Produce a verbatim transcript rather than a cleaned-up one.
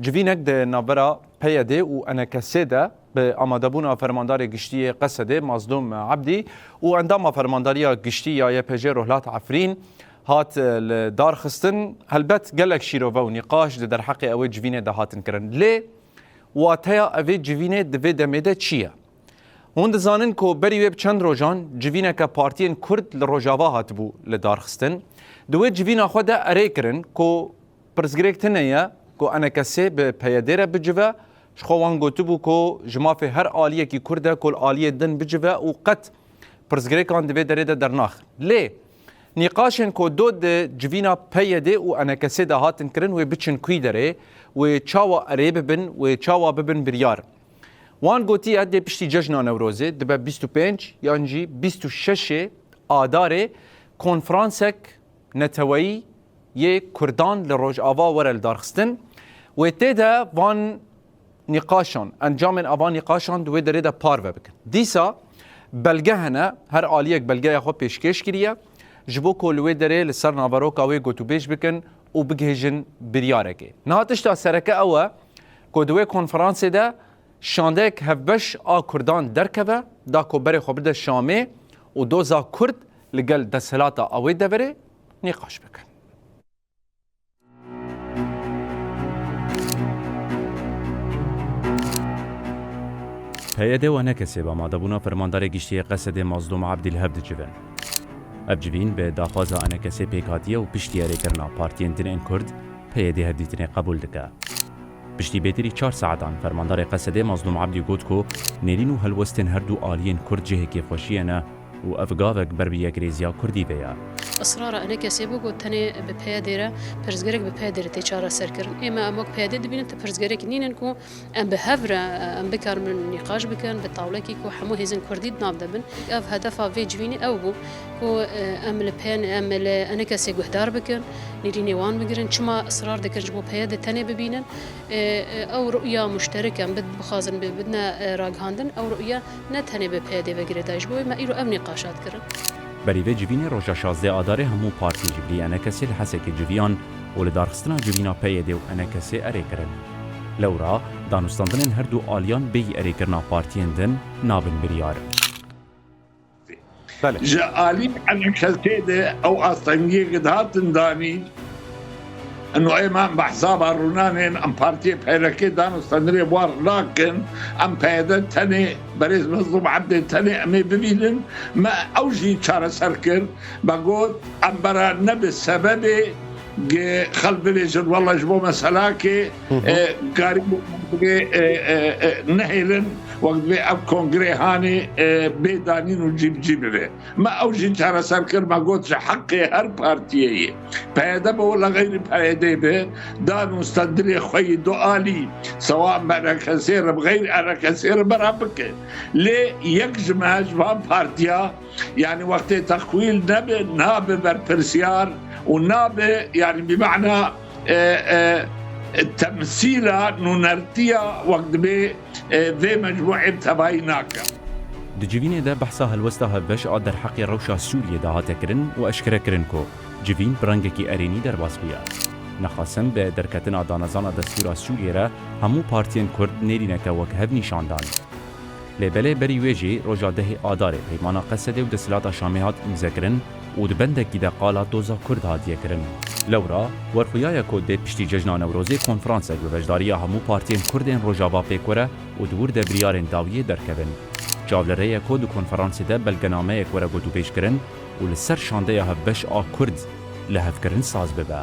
Civînek di navbera P Y D û E N K S de bi amadebûna fermandarê giştî yê Qesedê Mazlûm Ebdî û endama fermandariya giştî ya Y P J Rohlat Efrîn hat, e, li dar xistin. Helbet gelek şîrove û nîqaş di derheqê ew ê civînê de hatin kirin. Lê wateya evê civînê di vê demê de çi ye? Hûn dizanin ku berî wê bi çend rojan civîneke partiyên Kurd li Rojava hatibû li dar xistin. Di wê civîna xwe de erê kirin ku pirsgirêk tune ye ku E N K S bi P Y D re bicive. Ji xwe wan gotibû ku ji mafê her aliyekî Kurd e ku li aliyê din bicive û qet pirsgirêkan di vê derê de dernaxin. Lê nîqaşên ku do di civîna P Y D û E N K S de hatin kirin, wê biçin kwî derê, wê çawa erê bibin, wê çawa bibin biryar. Wan gotiye dê piştî cejna Newrozê, dibe bîst û pênc yan jî bîst û şeş Adarê, konferansek neteweyî yê Kurdan li Rojava were lidarxistin. Wê tê de van nîqaşan, encamên avan nîqaşan di wê derê de parve bikin. Dîsa belge hene, her aliyek belgeya xwe pêşkêş kiriye, ji bo ku li wê derê li ser naveroka wê gotûbêj bikin û bigihêjin biryarekê. Niha tişta sereke ew e ku di wê konferansê de şandeyek hevbeş a Kurdan derkeve, da ku berê xwe bide Şamê û doza Kurd li gel desthilata a wê deverê nîqaş bikin. P Y D û E N K S bi amadebûna fermandarê giştî yê Qesedê Mazlûm Ebdî li hev dicivin. Ev civîn bi daxwaza E N K S pêk hatiye û piştî erêkirina partiyên din ên Kurd, P Y D hevdîtinê qebûl dike. Piştî bêtirî çar saetan, fermandarê Qesedê Mazlûm Ebdî got ku nêrîn û helwestên her du aliyên Kurd cihê kêfxweşiyê ne û ev gavek ber bi yekrêziya Kurdî ve ye. Israra E N K S bû ku tenê bi P Y D re, pirsgirêk bi P Y D re tê çareserkirin. Ê me em wek P Y D dibînin tu pirsgirêk nînin ku em bi hev re, em bikarin nîqaş bikin, bi tawlekî ku hemû hêzên Kurdî di nav de bin. Ev hedefa vê civînê ew bû ku, e, em li P N, em li E N K S guhdar bikin, nêrînê wan bigirin. Çima israr dikin ji bo P Y D tenê bibînin? E, e, ew ruya muşterek em bid-, bixwazin bi-, bidine, e, ragihandin, ew ruya ne tenê bi P Y D ve girêdayî. Ji bo wê me îro ev nîqaşa dikirin. Berî vê civînê roja şazdeh Adarê hemû partî ji bilî E N K S li Hesekê civiyan û li darxistina civîna P Y D û E N K S erê kirin. Lewra, danûstandinên her du aliyan bêyî erêkirina partiyên din nabin biryar. Belê. Ji alî E N K S'ê de ew astengiyê ku dihatin danîn, ino ê me em bi hesaba rûnanên em partiyê P R K danûstandinê wan nakin, em P Y D tenê berêz Mezlûm Ebdê tenê em ê bibînin, me ew jî çareser kir. Me got, em bera ne bi sebebê gi xelk bibêjin, wela ji bo meselakê, Hı hı. e, karî bû divê, e, e, e, nehêlin, wek divê ev kongrê hanê, e, bê danîn û cî bi cî bibe. Me ew jî çareser kir, me got, ji heqê her partiyê ye. P Y D be wela xeyrî P Y D be, danûstandinê xwe yî dualî, sewa em bi R K S'ê re, bi xeyrî R K S'ê re bera bike. Lê yek ji me, ji van partiya, yanî wextê teqwîl nebe, nabe berpirsiyar û nabe, yanî bi mana, e, e, temsîla nûnertiya wek dibê, e, vê mecmûê bi tevayî nake. Di civînê de behsa helwesta hevbeş a derheqê rewşa Sûriyê de hate kirin û eşkere kirin ku civîn bi rengekî erênî derbas bûye. Nexasim bi derketina danezana destûra Sûriyê re hemû partiyên Kurd nêrîneke wek hev nîşan dan. Lê belê berî wê jî roja dehê Adarê peymana Qesedê û desthilata Şamê hat îmzekirin û di bendekî de qala doza Kurd hatiye kirin. Lewra, werxuya ye ku dê piştî cejna Newrozê konferansek bi beşdariya hemû partiyên Kurd ên Rojava pêk were û di wir de biryarên dawiyê derkevin. Çav li rê ye ku di konferansê de belgenameyek were gotûbêj kirin û li ser şandeya hevbeş a Kurd lihevkirin saz bibe.